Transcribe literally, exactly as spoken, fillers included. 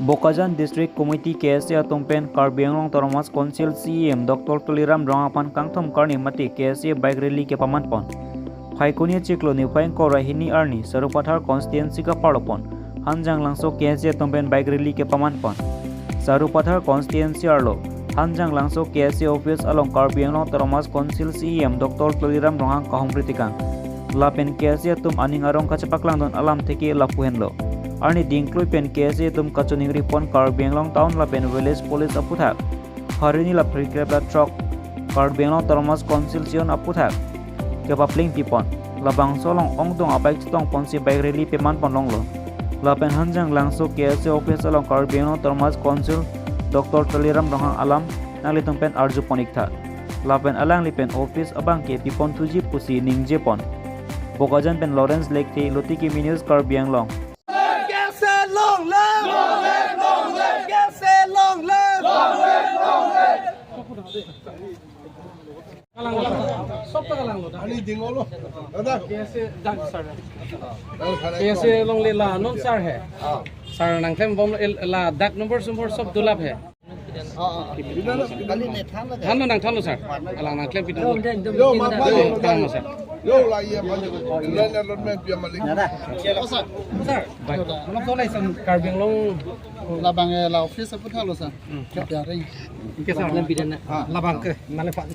Bokajan District Committee K S A atum pen Karbi Anglong Autonomous Council C E M Doctor Tuliram Ronghang aphan kangthum karni mate K S A bike rally kepaman pon. Phaikuni chiklo niphai ingkoi ra hini arni Sarupathar constituency kaparlo pon Hanjanglangso K S A atum pen bike rally kepaman pon. Sarupathar constituency arlo Hanjanglangso K S A office along Karbi Anglong Autonomous Council C E M Doctor Tuliram Ronghang kahumri tekang. Lapen K S A atum aning arong kachepaklangdun alam theke lapu henlo. Arni dingklui pen K S A atum kachiningri pon Karbi Anglong Town lapen Village Police aputhak pharo hini la phlikre ra throk Karbi Anglong Autonomous Council Sion aputhak kepapleng pipon. Labangso along ongdung abike chetong ponsi bike rally peman pon longlo. Lapen Hanjanglangso K S A office along Karbi Anglong Autonomous Council Doctor Tuliram Ronghang alam nanglitum pen arju pon iktha. Lapen alangli pen office abang ke pipon thuji pusi ningje pon. Bokajan pen Lawrence Lekthe, Lotiki News, Karbi Anglong. K S A long live! Long live, long live! K S A long live! Long live, long live! Kalang lo, sob ta kalang lo. Ani dingolo. Dada. K S A, dak, sir. Dada, sir. K S A longle la non sir he. Ah. Sir nangklem bom el-, la dak number sumber sob dulap he. Ah, ah, ah. Kali ne than lage. Than lo nang, than lo sir. Alang nangklem pidun. Yo, ma, ma, yo, than lo sir. Yo, la, ye, ma, yo. Line allotment, pia malik. Dada. Oh, sir. Sir. Bye. Malam solai sam Karbi Anglong. Labang, eh, la office aputhak lo, sir. Hmm. Pia ring. Ke sir. Malam pidana. Ah. Labang ke, malam pak.